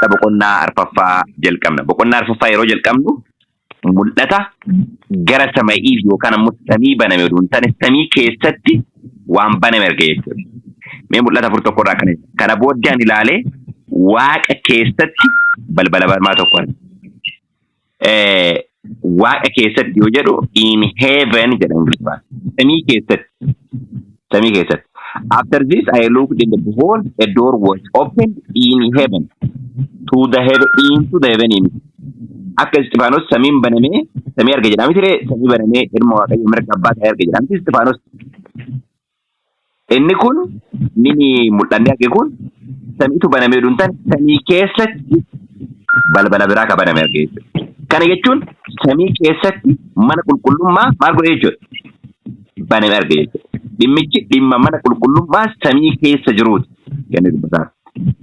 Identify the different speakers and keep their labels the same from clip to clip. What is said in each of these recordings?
Speaker 1: Har'a boqonnaa arfaffaa jalqabna. Boqonnaa arfaffaa yeroo jalqabnu mul'ata gara sama'iif yookaan ammoo samii baname oduu hin taane samii keessatti waan baname arge jechuudha. Mee mul'ata 4:1 irraa akkana jedha. Kana booddee ani ilaalee waaqa keessatti balbala banamaa tokko arge. Waaqa keessatti yoo jedhu in heaven jedha Ingiliffaan. Samii keessatti. Samii keessatti. After this I looked and behold, a door was opened in heaven. To the heaven, into the heaven in. Akka Isxifaanos samiin banamee samii arge jedhaa miti ree? Samii banamee ilma Waaqayyo mirga abbaa ta'ee arge jedhaa miti Isxifaanos? Inni kun inni mul'anni arge kun samiitu banamee oduu hin taane samii keessatti balbala biraa ka baname arge jechuudha. Kana jechuun samii keessatti mana qulqullummaa maal godhe jechuudha? Baname arge jechuudha. Dhimmichi dhimma mana qulqullummaa samii keessa jiruuti. Kenni dubbataa.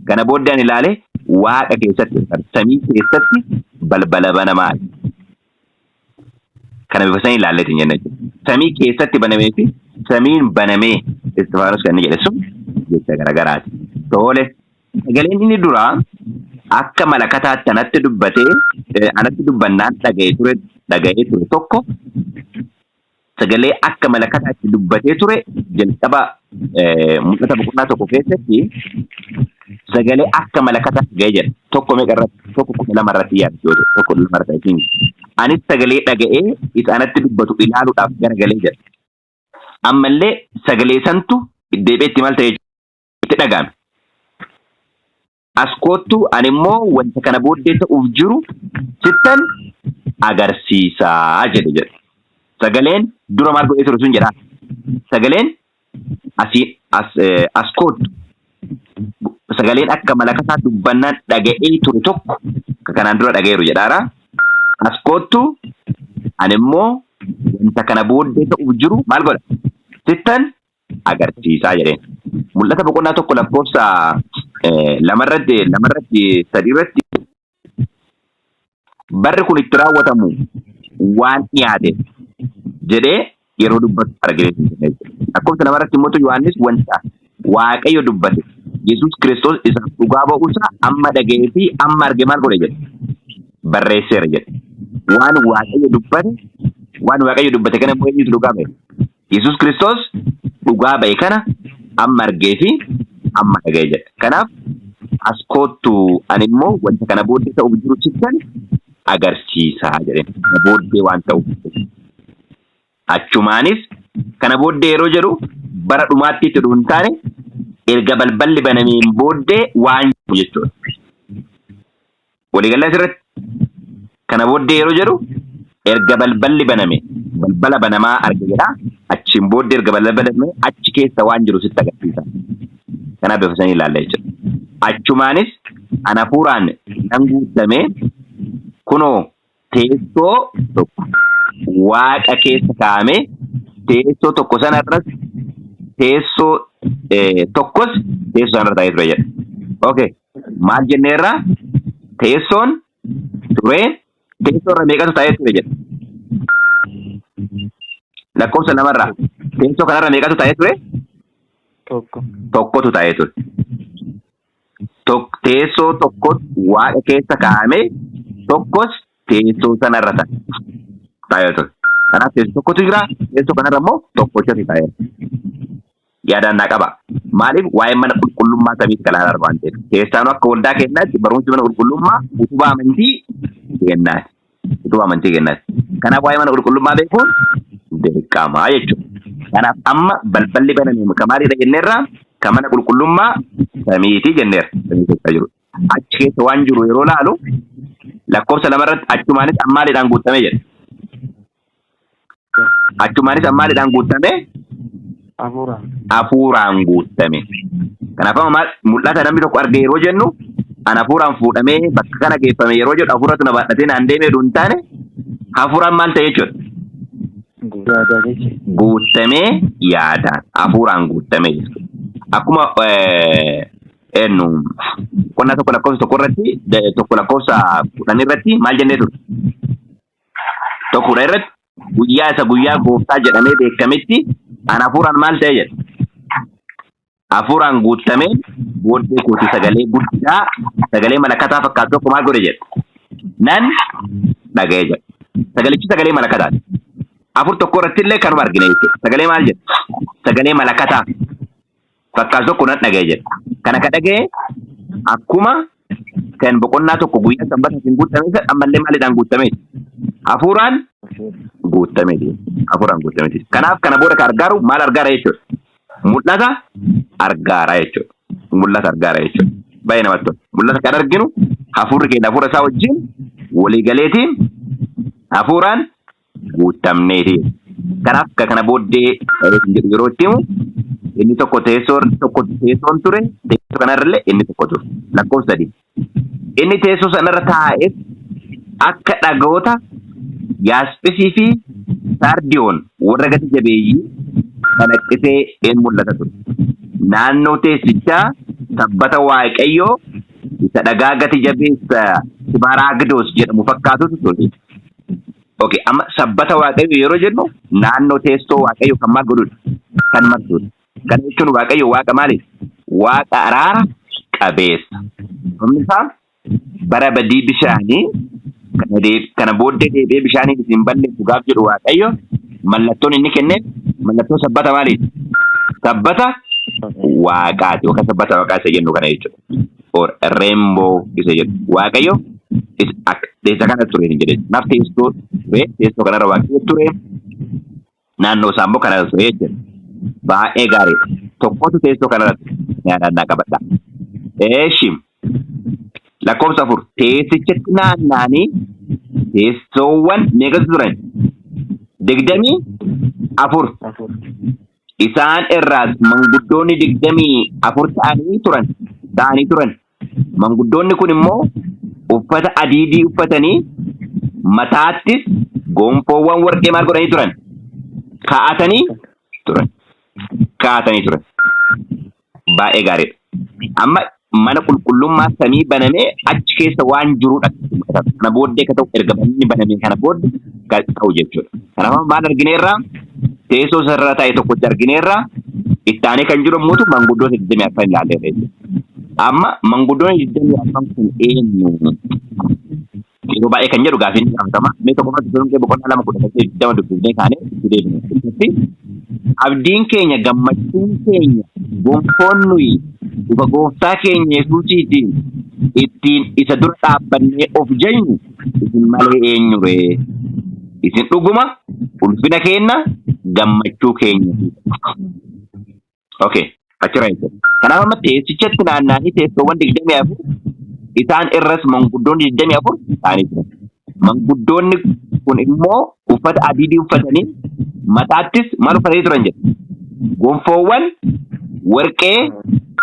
Speaker 1: Kana booddee ani ilaale waaqa keessatti yookaan samii keessatti balbala banamaa. Kana bifa sanii ilaalleetiin jenna jechuudha. Samii keessatti banamee fi samiin banamee Isxifaanos kan inni jedhe sun jecha garagaraati. Tole. Sagaleen inni duraa akka malakataatti anatti dubbatee anatti dubbannaan dhaga'ee ture tokko, sagalee akka malakataatti dubbatee ture, jalqaba mul'ata boqonnaa 1 keessatti sagalee akka malakataatti ga'ee jedha. Tokko meeqa irratti? 1:12 irratti yaadu yoo ta'e, 1:12 irratti. Anis sagalee dhaga'ee isa anatti dubbatu ilaaluudhaaf garagalee jedha. Ammallee sagalee santu deebi'ee itti maal ta'e itti dhaga'ame. As koottu, ani immoo wanta kana booddee ta'uuf jiru sittan agarsiisaa jedhe. Sagaleen dura maal godhee ture sun jedha. Sagaleen asii as koottu. Sagaleen akka malakataa dubbannaan dhaga'ee ture tokko ka kanaan dura dhaga'eeru jedhaara. As koottu, ani immoo wanta kana booddee ta'uuf jiru maal godha? Sittan agarsiisaa jedheen. Mul'ata boqonnaa 1 lakkoofsa lamarratti sadii irratti barri kun itti raawwatamu waan dhiyaate jedhee yeroo dubbatu argine. Lakkoofsa 2 irratti immoo Yohaannis wanta Waaqayyo dubbate Yesuus Kiristoos isaaf dhugaa ba'uusaa amma dhaga'ee fi amma arge maal godhe jedhe, barreesseera jedhe. Waan Waaqayyo dubbate kana immoo eenyutu dhugaa ba'e? Yesuus Kiristoos dhugaa ba'e kana amma argee fi amma dhaga'e jedhe. Kanaaf as koottu, ani immoo wanta kana booddee ta'uuf jiru sittan agarsiisaa jedhe. Kana booddee waan ta'uuf. Achumaanis kana booddee yeroo jedhu bara dhumaatti itti hin taane, erga balballi banameen booddee waan jiru jechuudha. Waliigallee asirratti kana booddee yeroo jedhu erga balballi baname, balbala banamaa arge jedha. Achiin booddee erga balballi baname achi keessa waan jiru sitti agarsiisa. Kanaaf bifa sanii ilaalla jechuudha. Achumaanis an hafuuraan nan guutame, kunoo teessoo tokko waaqa keessa kaa'ame, teessoo tokko sana irras teessoo tokkos teessoo sanarra taa'ee ture jedha. Okay. Maal jenneerra? Teessoon ture, teessoo irra meeqatu taa'ee ture jedha. Lakkoofsa 2rraa teessoo kanarra meeqatu taa'ee ture?
Speaker 2: Tokko.
Speaker 1: Tokkotu taa'ee ture. Teessoo tokko waaqa keessa kaa'ame, tokkos teessoo sanarra taa'ee ture. Kanaaf teessoo tokkotu jira, teessoo kanarra immoo tokkochatu taa'ee. Yaadaan naa qaba. Maaliif? Waa'ee mana qulqullummaa samiitti kan ilaalaa waan ta'eef. Keessaanuu akka waldaa keenyaatti barumsi mana qulqullummaa utubaa amantii keenyaati. Utubaa amantii keenyaati. Kanaaf waa'ee mana qulqullummaa beekuun dirqama jechuudha. Kanaaf amma balballi baname ka maaliidha jenneerra? Ka mana qulqullummaa samiitii jenneerra. Samii keessa jiru. Achi keessa waan jiru yeroo laalu lakkoofsa 2rratti achumaanis ammaaliidhaan guutame jedha. Achumaanis ammaaliidhaan guutame?
Speaker 2: Hafuuraan.
Speaker 1: Hafuuraan guutame. Kanaaf amma maal mul'ata namni tokko arge yeroo jennu, an hafuuraan fuudhamee bakka kana geeffame yeroo jedhu, hafuuratu na baadhatee naan deemee hin taane, hafuuraan maal ta'e jechuudha?
Speaker 2: Yaadaa jechuudha.
Speaker 1: Guutamee yaadaan hafuuraan guutamee jechuudha. Akkuma eenyu boqonnaa 1 lakkoofsa 1 irratti, 1 lakkoofsa 10 irratti maal jennee ture? 1:10 irratti guyyaa isa guyyaa gooftaa jedhamee beekametti an hafuuraan maal ta'e jedha. Hafuuraan guutamee Booddee kooti sagalee guddaa sagalee malakataa fakkaatu tokko maal godhe jedha. Nan dhaga'e jedha. Sagalichi sagalee malakataati. 4:1 irratti illee kanuma argina jechuudha. Sagalee maal jedha? Sagalee malakataa fakkaatu tokko nan dhaga'e jedha. Kana ka dhaga'e akkuma kan boqonnaa 1 guyyaa sanbataatiin guutame isa ammallee maaliidhaan guutameeti? Hafuuraan guutameeti. Hafuuraan guutameeti. Kanaaf kana booda ka argaaru maal argaara jechuudha? Mul'ata argaara jechuudha. Mul'ata argaara jechuudha. Baay'ee namatti tola. Mul'ata kan arginu hafuurri keenya hafuura isaa wajjin waliigaleetiin hafuuraan guutamneeti. Kanaaf ka kana booddee ta'eef jedhu yeroo itti himu inni tokko teessoo tokko teessoon ture, teessoo kanarra illee inni tokko ture. Lakkoofsa 3. Inni teessoo sanarra taa'es akka dhagoota yaasphisii fi saardiyoon warra gati jabeeyyii calaqqisee in mul'ata ture. Naannoo teessichaa sabbata Waaqayyoo isa dhagaa gati jabeessa Sibaraagdoos jedhamu fakkaatutu ture. Okay, amma sabbata Waaqayyo yeroo jennu naannoo teessoo Waaqayyo kan maal godhudha? Kan marsudha. Kana jechuun Waaqayyo Waaqa maaliif? Waaqa araara qabeessa. Sababni isaa bara badii bishaanii kana booddee deebi'ee bishaaniin isin balleessu gaaf jedhu Waaqayyo mallattoon inni kenneef mallattoo sabbata maaliiti? Sabbata Waaqaati yookaan sabbata Waaqaa isa jennu kana jechuudha. Or rainbow isa jedhu. Waaqayyo isa kana ture hin jedhe. Kanaaf teessoo ture, teessoo kanarra Waaqayyo ture, naannoo isaa immoo kanarra ture jechuudha. Baay'ee gaariidha. Tokkotu teessoo kanarra ture. Yaadannaa qabadha. Eeshi. Lakkoofsa 4. Teessichatti naanna'anii teessoowwan meeqatu turan? 24.
Speaker 2: 4.
Speaker 1: Isaan irraas manguddoonni 24 ta'anii turan. Ta'anii turan. Manguddoonni kun immoo uffata adiidii uffatanii mataattis gonfoowwan warqee maal godhanii turan? Kaa'atanii turan. Kaa'atanii turan. Baay'ee gaariidha. Amma mana qulqullummaa samii banamee achi keessa waan jirudha. Kana booddee ka ta'u erga manni banamee kana booddee kan ta'u jechuudha. Kanaaf maal argineerra? Teessoo sarara taa'e tokkotti argineerra. Itti aanee kan jiru immoo manguddoota 24 ilaalleerra jechuudha. Amma manguddoonni 24 kun eenyu? Yeroo baay'ee kan jedhu gaafiin ni gaafatama. Mee tokkoffaa Tasalonqee boqonnaa 2 18 20 dubbifnee kaanee itti deebina. Keessatti abdiin keenya gammachuun keenya gonfoon nuyi dhufa gooftaa keenya Yesuusiitiin ittiin isa dura dhaabbannee of jajnu isin malee eenyu ree? Isin dhuguma ulfina keenna gammachuu keenya. Okay. Achirra jechuudha. Kanaaf amma teessichatti naanna'anii teessoowwan 24 isaan irras manguddoonni 24 ta'anii turan. Manguddoonni kun immoo uffata adiidii uffatanii mataattis maal uffatanii turan jedha. Gonfoowwan warqee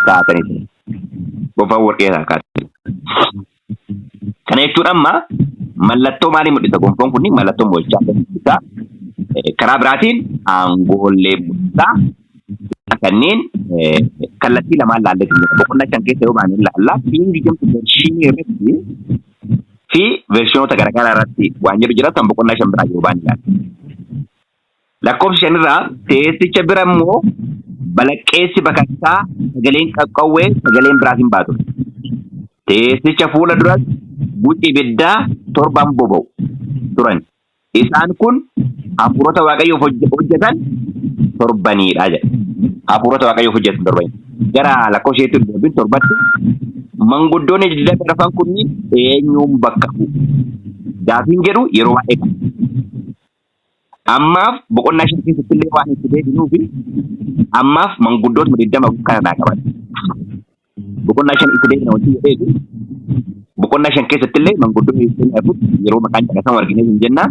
Speaker 1: kaa'atanii turan. Gonfoowwan warqee kaa'atanii turan. Kana jechuun amma mallattoo maalii mul'isa? Gonfoon kun mallattoo mo'ichaa mul'isa. Karaa biraatiin aangoollee mul'isa. Kanneen kallattii lamaan laallee jira. Boqonnaa 5 keessa yoo baane ilaalla. King James vershinii irratti fi vershinoota garaagaraa irratti waan jedhu jira. Kan boqonnaa 5 biraa yoo baane ilaalla. Lakkoofsa 5 irraa teessicha bira immoo balaqqeessi bakakkaa sagaleen qaqqawwee sagaleen biraas hin baatu. Teessicha fuula duras guci ibiddaa torban boba'u turan. Isaan kun hafuurota Waaqayyoof hojjetan torbaniidha jedha. Hafuurota Waaqayyoof hojjetan torbanii. Gara lakkoofsa isheetti hin darbin torbatti manguddoonni 24 kunniin eenyuun bakka bu'u? Gaafiin jedhu yeroo baay'ee ka'a. Ammaaf boqonnaa 5 keessatti illee waan itti deebinuufi ammaaf manguddootuma 20 kana naa qaban. Boqonnaa 5 itti deebina wanti jedheefi boqonnaa 5 keessatti illee manguddoonni 24 yeroo maqaan caqasamu arginee hin jenna.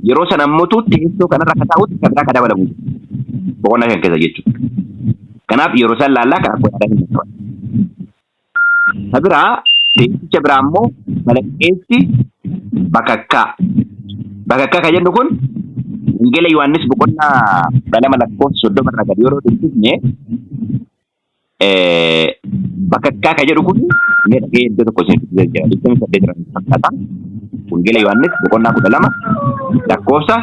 Speaker 1: Yeroo sana immoo teessoo kanarra akka taa'utti kan biraa akka dabalamu jira. Boqonnaa 5 keessa jechuudha. Kanaaf yeroo isaan laallaa kan akka yaadaa hin qaban. Ka biraa teessicha biraa immoo balaqqeessi bakakkaa. Bakakkaa kan jennu kun Wangeela Yohaannis boqonnaa 12 lakkoofsa 30 irraa gadi yeroo dubbifne bakakkaa kan jedhu kun mee dhagee iddoo tokko isin dubbisee jira. 28 irraa fakkaata. Wangeela Yohaannis boqonnaa 12 lakkoofsa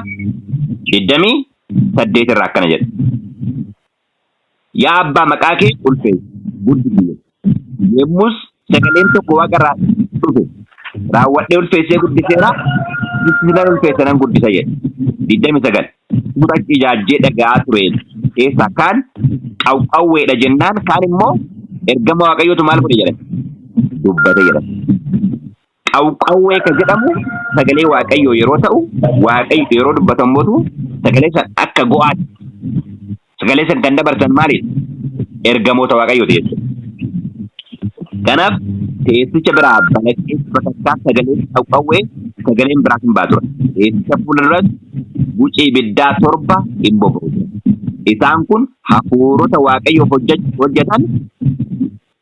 Speaker 1: 28 irraa akkana jedha. Yaa abbaa maqaa kee ulfeessi guddisi jedhe. Yommus sagaleen tokko waaqa irraa dhufe. Raawwadhee ulfeessee guddiseera. Nan ulfeessa nan guddisa jedhe. 29. Suura ijaajjee dhaga'aa ture keessaa kaan qawqawweedha jennaan kaan immoo ergama Waaqayyootu maal godhe jedhan? Dubbate jedhan. Qawqawwee kan jedhamu sagalee Waaqayyoo yeroo ta'u, Waaqayyo yeroo dubbatan mootu sagalee san akka go'aatti sagalee san kan dabarsan maali? Ergamoota Waaqayyooti jechuudha. Kanaaf teessicha biraa balaqqeessi bakakkaa sagaleen qawqawwee sagaleen biraas hin baa ture. Teessicha fuulduras guci ibiddaa torba hin boba'u ture. Isaan kun hafuurota Waaqayyoof hojjetan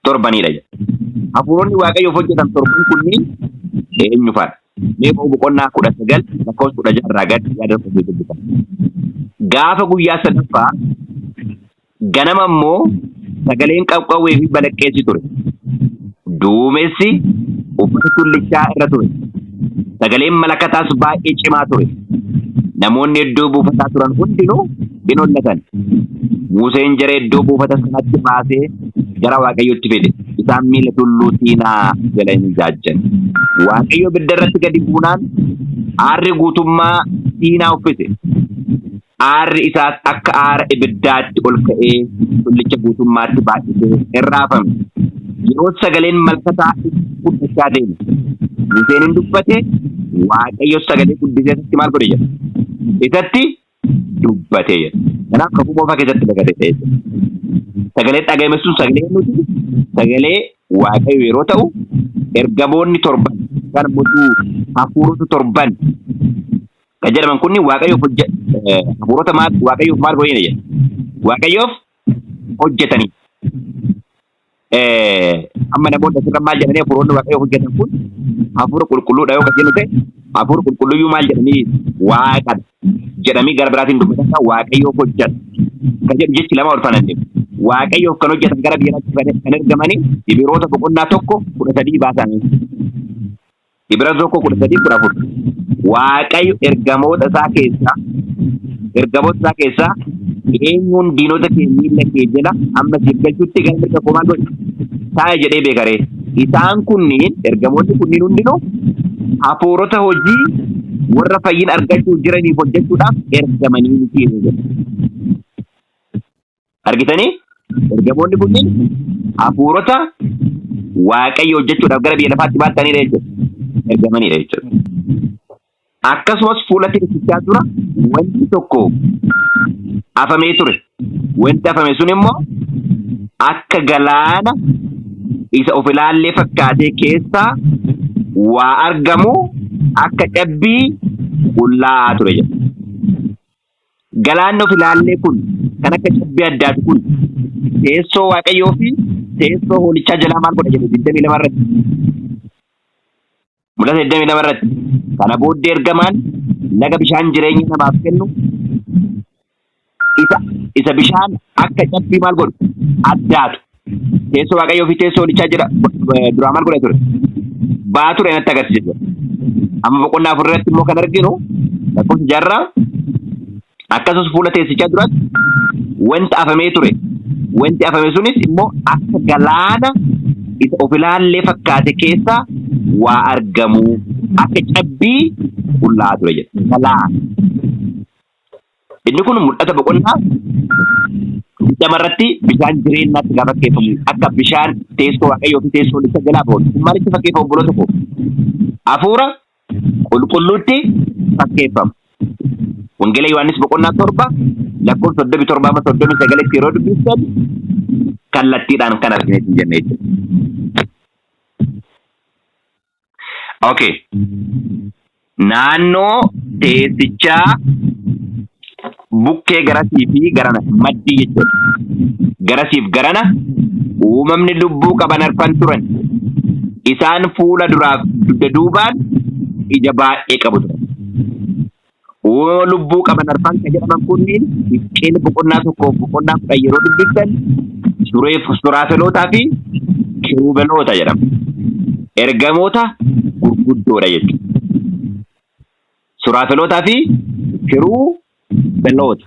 Speaker 1: torbanidha jedha. Hafuuronni Waaqayyoof hojjetan torban kunniin eenyu faadha? Mee Ba'uu boqonnaa 19 lakkoofsa 16 irraa gad yaada tokko dubbisa. Gaafa guyyaa sadaffaa ganama immoo sagaleen qawqawwee fi balaqqeessi ture. Duumessi uffata tullichaa irra ture. Sagaleen malakataas baay'ee cimaa ture. Namoonni iddoo buufataa turan hundinuu in hollatan. Museen jara iddoo buufata sanatti baasee gara Waaqayyootti fide. Isaan miila tulluu Siinaa jala in ijaajjan. Waaqayyo ibidda irratti gadi buunaan aarri guutummaa Siinaa uffise. Aarri isaas akka aara ibiddaatti ol ka'ee tullicha guutummaatti baay'isee in raafame. Yeroo sagaleen malkataa itti guddachaa deeme. Museen in dubbate, Waaqayyo sagalee guddisee isatti maal godhe jedha? Isatti dubbate jedha. Kanaaf kakuu moofaa keessatti dhagate ta'e jechuudha. Sagalee dhaga'ame sun sagalee nuti sagalee Waaqayyo yeroo ta'u ergamoonni torban kan immoo hafuurota torban kan jedhaman kunniin Waaqayyoof hojje hafuurota maal Waaqayyoof maal godhanii jedha. Waaqayyoof hojjetanii. Amma namoonni asirra maal jedhanii hafuuronni Waaqayyoof hojjetan kun hafuura qulqulluudha yoo kan jennu ta'e hafuura qulqulluyyuu maal jedhanii waaqadha jedhamii gara biraatiin dubbatan Waaqayyoof hojjetan kan jedhu jechi lama ol faana deemu. Waaqayyoof kan hojjetan gara biyya lafaatti kan ergamanii Ibiroota boqonnaa 1:13 baasanii. Ibra 1:13 14. Waaqayyo ergamoota isaa keessaa eenyuun diinota kee miilla kee jala amma siif galchutti gara mirga koo maal godhi? Taa'e jedhee beekaree. Isaan kunniin ergamoonni kunniin hundinuu hafuurota hojii warra fayyina argachuuf jiraniif hojjechuudhaaf ergamanii miti jedha. Argitanii? Ergamoonni kunniin hafuurota Waaqayyo hojjechuudhaaf gara biyya lafaatti baatanidha jechuudha. Ergamanidha jechuudha. Akkasumas fuula teessichaa dura wanti tokko afamee ture. Wanti afame sun immoo akka galaana isa of ilaallee fakkaatee keessaa waa argamu akka cabbii qullaa'aa ture jedha. Galaanni of ilaallee kun kan akka cabbii addaatu kun teessoo Waaqayyoo fi teessoo hoolichaa jalaa maal godha jedhe 22 irratti. Mul'ata 22 irratti. Kana booddee ergamaan laga bishaan jireenya namaaf kennu isa bishaan akka cabbii maal godhu addaatu. Teessoo Waaqayyoo fi teessoo hoolichaa jala duraa maal godha ture? Baa ture natti agarsiisa. Amma boqonnaa 4 irratti immoo kan arginu lakkoofsa jaarraa akkasumas fuula teessichaa duratti wanta afamee ture. Wanti afame sunis immoo akka galaana isa of ilaallee fakkaate keessaa waa argamu akka cabbii qullaa ture jedha. Galaana. Inni kun mul'ata boqonnaa 20 irratti bishaan jireenyaatti gaafa fakkeeffamu akka bishaan teessoo Waaqayyoo fi teessoo isa jalaa ba'u. Kun maalitti fakkeeffama obboloota koo? Hafuura qulqulluutti fakkeeffama. Wangeela Yohaannis boqonnaa 7 lakkoofsa 37 amma 39tti yeroo dubbistan kallattiidhaan kan arginu jenne jechuudha. Okay. Naannoo teessichaa bukkee garasii fi garana maddii jechuudha. Garasiif garana uumamni lubbuu qaban arfan turan. Isaan fuula duraaf dugda duubaan ija baay'ee qabu turan. Uumama lubbuu qaban arfan kan jedhaman kunniin Hisqi'eel boqonnaa 1f boqonnaa 10 yeroo dubbiftan suraafelootaa fi kiruubeloota jedhamu. Ergamoota gurguddoodha jechuudha. Suraafelootaa fi kiruubeloota.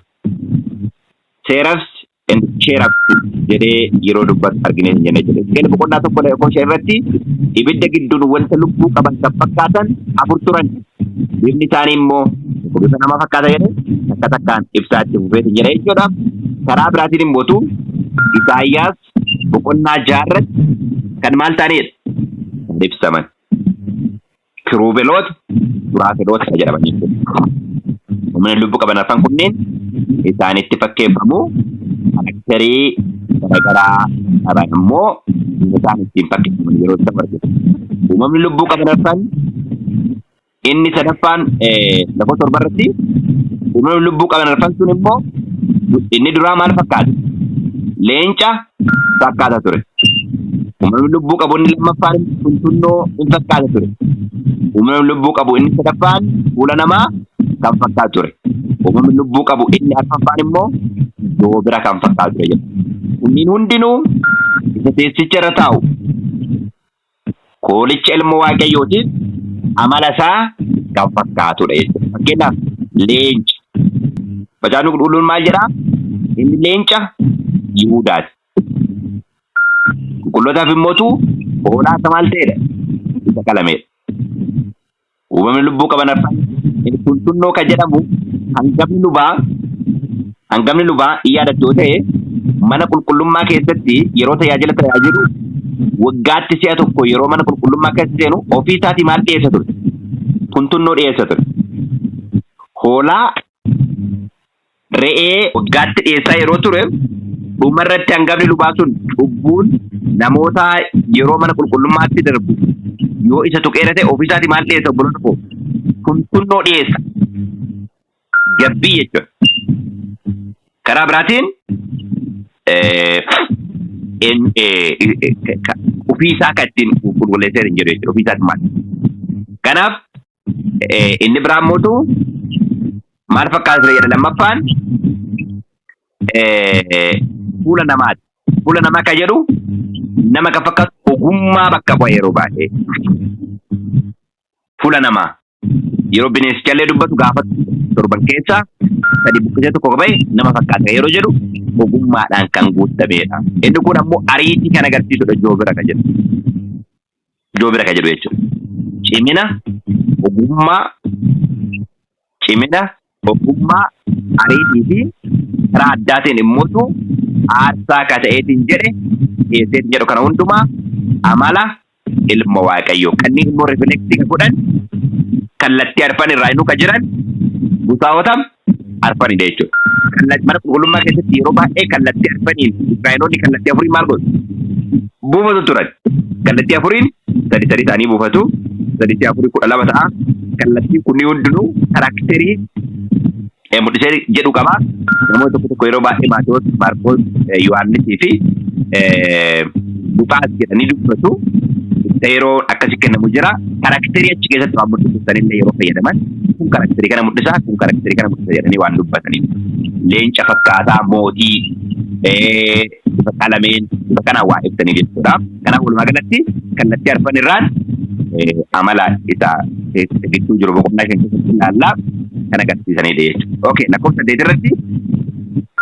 Speaker 1: Seerafs and cherubs jedhee yeroo dubbatu arginee hin jenne jechuudha. Hisqeel boqonnaa 1 lakkoofsa 5 irratti ibidda gidduun wanta lubbuu qaban kan fakkaatan afur turan. Bifni isaanii immoo tokko bifa namaa fakkaata jedhee takka takkaan ibsaatti fufeeti jedha jechuudha. Karaa biraatiin immootu Isaayyaas boqonnaa 6 irratti kan maal ta'anidha? Kan ibsaman. Kiruubeloota, suraafeloota kan jedhaman jechuudha. Humna lubbuu qaban arfan kunneen isaanitti fakkeeffamu, characterii garaagaraa qaban immoo isaan ittiin fakkeeffaman yeroo ta'u argina. Uumamni lubbuu qaban arfan inni sadaffaan lakkoofsa 7 irratti uumamni lubbuu qaban arfan sun immoo inni duraa maal fakkaata? Leenca fakkaata ture. Uumamni lubbuu qabu inni lammaffaan tuntunnoo in fakkaata ture. Uumamni lubbuu qabu inni sadaffaan fuula namaa kan fakkaatu ture. Uumamni lubbuu qabu inni arfaffaan immoo joobira kan fakkaatu ture jedha. Kunniin hundinuu isa teessicha irra taa'u koolicha ilma Waaqayyootiif amala isaa kan fakkaatudha jechuudha. Fakkeenyaaf leenca. Macaafni Qulqulluun maal jedhaa? Inni leenca Yihuudaati. Qulqullootaaf immootu hoolaa isa maal ta'edha? Isa qalamedha. Uumamni lubbuu qaban arfan inni tuntunnoo kan jedhamu hangafni lubaa in yaadattu yoo ta'e, mana qulqullummaa keessatti yeroo tajaajila tajaajilu waggaatti si'a tokko yeroo mana qulqullummaa keessa seenu ofii isaatii maal dhiyeessa ture? Tuntunnoo dhiyeessa ture. Hoolaa, re'ee waggaatti dhiyeessaa yeroo ture, dhuma irratti hangafni lubaa sun cubbuun namoota yeroo mana qulqullummaatti darbu yoo isa tuqeera ta'e ofii isaatii maal dhiyeessa, obboloota koo? Tuntunnoo dhiyeessa. Gabbii jechuudha. Karaa biraatiin ofii isaa kan ittiin qulqulleessee hin jiru jechuudha. Ofii isaati maal? Kanaaf inni biraan mootu maal fakkaata ture jedha lammaffaan fuula namaati. Fuula namaa kan jedhu nama kan fakkaatu ogummaa bakka bu'a yeroo baay'ee. Fuula namaa yeroo bineensichallee dubbatu gaafa torban keessaa sadi buqqisee tokko ba'e nama fakkaata yeroo jedhu ogummaadhaan kan guutamedha. Inni kun ammoo ariitii kan agarsiisudha joobira kan jedhu. Joobira kan jedhu jechuudha. Cimina, ogummaa, cimina, ogummaa, ariitii fi karaa addaatiin immootu aarsaa akka ta'eetiin jedhe dhiyeesseetiin jedhu kana hundumaa amala ilma Waaqayyoo. Kanneen immoo rifleektii kan godhan kallattii arfan irraa inuu kan jiran busaa'ota arfanidha jechuudha. Mana qulqullummaa keessatti yeroo baay'ee kallattii arfaniin Israa'eloonni kallattii afuriin maal godhu? Buufatu turan. Kallattii afuriin sadi sadi ta'anii buufatu. Sadi si'a afurii 12 ta'a. Kallattiin kunniin hundinuu characterii mul'isee jedhu qaba. Namoonni tokko tokko yeroo baay'ee Maatewos, Maarqos, Yohaannisii fi Luqaas jedhanii dubbatu. Ibsa yeroo akkasi kennamu jira. Characterii achi keessatti waan mul'isu sanillee yeroo fayyadaman kun characterii kana mul'isa, kun characterii kana mul'isa jedhanii waan dubbataniif. Leenca fakkaataa mootii bifa qalameen bifa kanaan waa ibsanii jechuudha. Kanaaf walumaa galatti kallattii arfan irraan amala isa gidduu jiru boqonnaa 5 keessatti ilaallaa kan agarsiisanidha jechuudha. Okay, lakkoofsa 8 irratti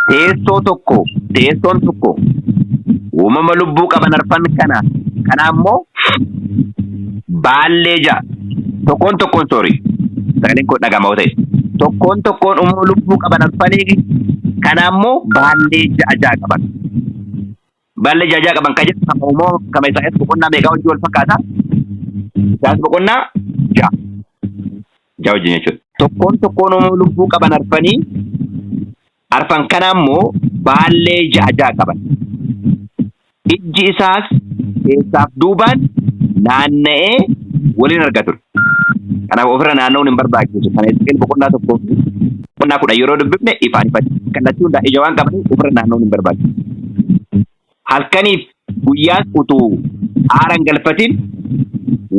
Speaker 1: teessoon tokko uumama lubbuu qaban arfan kana ammoo baallee ja'a tokkoon tokkoon, sorry, sagaleen koo dhagama yoo ta'e, tokkoon tokkoon uumama lubbuu qaban arfanii kana ammoo baallee ja'a ja'a qaban. Baallee ja'a ja'a qaban kan jedhu kama uumama kama Isaayyaas boqonnaa meeqaa wajjin wal fakkaata? Isaayyaas boqonnaa 6 wajjin jechuudha. Tokkoon tokkoon uumama lubbuu qaban arfanii arfan kana ammoo baallee ja'a ja'a qaban. Ijji isaas keessaaf duubaan naanna'ee waliin arga ture. Kanaaf ofirra naanna'uun hin barbaachisu. Kana Hisqi'eel boqonnaa 1 fi boqonnaa 10 yeroo dubbifne ifaan ifatti kallattii hundaa ija waan qabaniif ofirra naanna'uun hin barbaachisu. Halkaniif guyyaas utuu aara hin galfatin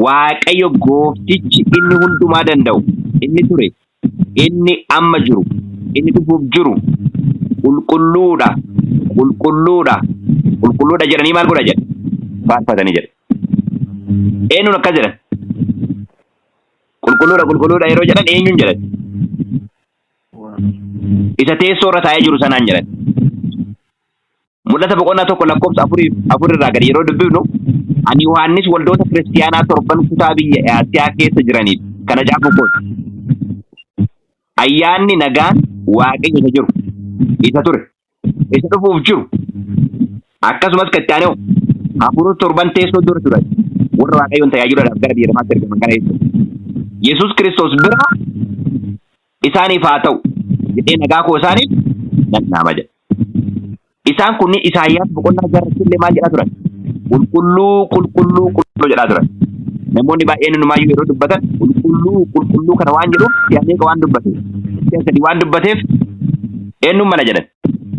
Speaker 1: Waaqayyo gooftichi inni hundumaa danda'u, inni ture, inni amma jiru, inni dhufuuf jiru, qulqulluudha, qulqulluudha, qulqulluudha jedhanii maal godha jedha? Faarfatanii jedha. Eenyuun akkas jedhan? Qulqulluudha, qulqulluudha yeroo jedhan eenyuun jedhan? Isa teessoo irra taa'ee jiru sanaan jedhan. Mul'ata boqonnaa 1 lakkoofsa 4 irraa gadi yeroo dubbifnu ani Yohaannis waldoota kiristiyaanaa torban kutaa biyya Asiyaa keessa jiraniif kana caafu kooti. Ayyaanni nagaan Waaqayyo isa jiru, isa ture, isa dhufuuf jiru akkasumas kan itti aanee hafuurota torban teessoo dura turan warra Waaqayyoon tajaajiluudhaaf gara biyya lafaatti ergaman kana jechuudha. Yesuus Kiristoos bira isaaniif haa ta'u jedhee nagaa koo isaaniif nan dhaama jedha. Isaan kunniin Isaayyaas boqonnaa jaarratti illee maal jedhaa turan? Qulqulluu, qulqulluu, qulqulluu jedhaa turan. Namoonni baay'een inumaayyuu yeroo dubbatan qulqulluu, qulqulluu kana waan jedhuuf si'a meeqa waan dubbateef? Si'a sadii waan dubbateef eenyuun mala jedhan?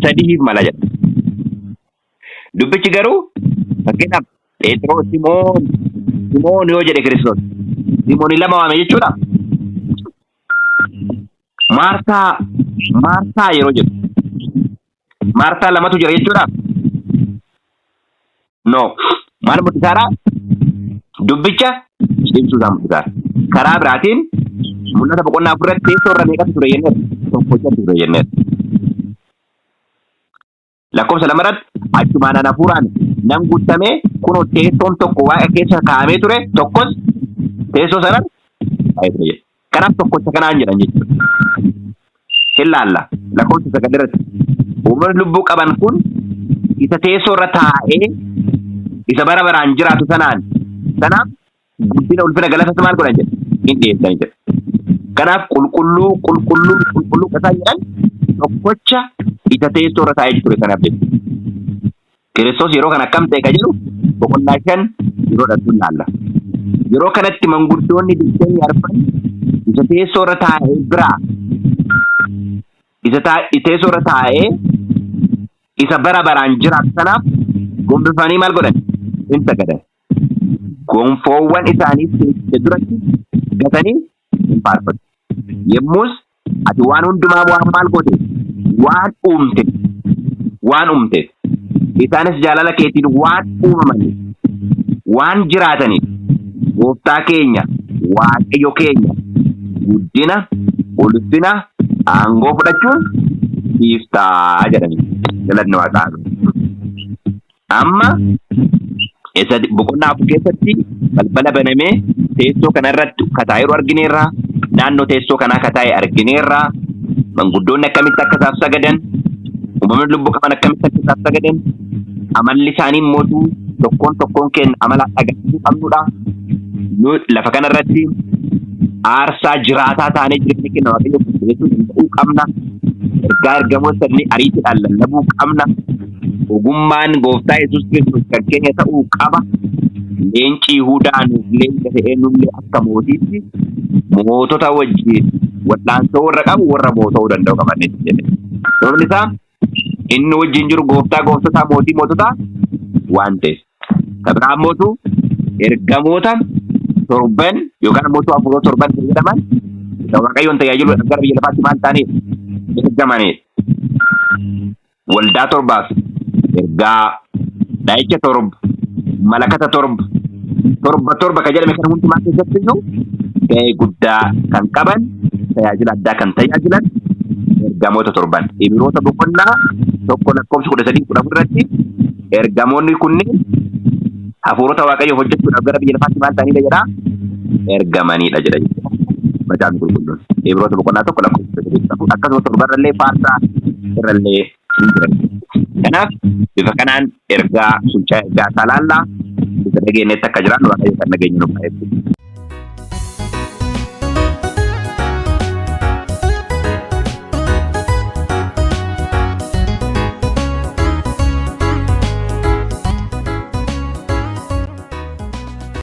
Speaker 1: Sadiif mala jedhan. Dubbichi garuu fakkeenyaaf Phexros Simoon Simoon yoo jedhe Kiristoos Simoon lama waame jechuudha. Maartaa Maartaa yeroo jedhu Maartaa lamatu jira jechuudha. No. Maal mul'isaadha? Dubbicha cimsuu isaa mul'isaadha. Karaa biraatiin mul'ata boqonnaa afurratti teessoo irra meeqatu ture jenneera? Tokkochatu ture jenneera. Lakkoofsa lamarratti achumaan an hafuuraan nan guutame kunoo teessoon tokko waaqa keessa kaa'amee ture tokkos teessoo sana taa'ee ture jedha. Kanaaf tokkocha kanaan jedhan jechuudha. Hin laalla lakkoofsa 9 irratti uumamni lubbuu qaban kun isa teessoo irra taa'ee isa bara baraan jiraatu sanaan sanaaf guddina ulfina galatas maal godhan jedha hin dhiyeessan jedha. Kanaaf qulqulluu qulqulluu qulqulluu qasaa jedhan tokkocha isa teessoo irra taa'ee ture sanaaf jechuudha. Kiristoos yeroo kana akkam ta'e ka jedhu boqonnaa 5 yeroo dhattu ilaalla. Yeroo kanatti manguddoonni 24 isa teessoo irra taa'ee biraa isa teessoo irra taa'ee isa bara baraan jiraatu sanaaf gombifamanii maal godhan? Hin sagadan. Gonfoowwan isaanii teessicha duratti gatanii hin faarfatu. Yommus ati waan hundumaa waan maal goote? Waan uumte. Waan uumteef. Isaanis jaalala keetiin waan uumamaniif, waan jiraataniif, gooftaa keenya, Waaqayyo keenya, guddina, ulfina, aangoo fudhachuun siif ta'a jedhanii. Galanni Waaqaa haa ta'u. Amma isa boqonnaa 4 keessatti balbala banamee teessoo kana irratti kataa'eeru argineerra. Naannoo teessoo kanaa kataa'e argineerra. Manguddoonni akkamitti akka isaaf sagadan, uumamni lubbuu qaban akkamitti akka isaaf sagadan, amalli isaanii immoo tokkoon tokkoon keenya amala agarsiisuu qabnudha. Nu lafa kanarratti aarsaa jiraataa taanee jireenya keenya Waaqayyoof dhiyeessuu danda'uu qabna. Ergaa ergamoota sadanii ariitiidhaan lallabuu qabna. Ogummaan gooftaa Yesuus Kiristoos kan keenya ta'uu qaba. Leenci Yihudaa nuuf leenca ta'ee nullee akka mootiitti mootota wajjin wal'aansoo warra qabu warra moota'uu danda'u qabannee jedhe. Sababni isaa inni wajjin jiru gooftaa gooftotaa mootii moototaa waan ta'eef. Kan biraa ammootu ergamoota torban yookaan ammootu hafuurota torban kan jedhaman isa Waaqayyoon tajaajiluudhaaf gara biyya lafaatti maal ta'aniif ergamanidha. Waldaa torbaaf ergaa, dha'icha torba, malakata torba, torba torba kan jedhame kana hundumaa keessatti iyyuu ga'ee guddaa kan qaban tajaajila addaa kan tajaajilan ergamoota torban. Ibiroota boqonnaa 1 lakkoofsa 13 14 irratti ergamoonni kunneen hafuurota Waaqayyoof hojjechuudhaaf gara biyya lafaatti maal ta'anidha jedha? Ergamanidha jedha jechuudha. Macaafni qulqulluun. Ibroota boqonnaa 1 lakkoofsa 13 14 akkasuma torbarrallee faarsaa irrallee ni jira. Kanaaf bifa kanaan ergaa sulchaa ergaa isaa laallaa isa dhageenyetti akka jiraannu Waaqayyo kan dhageenyu nuuf haa eebbisu.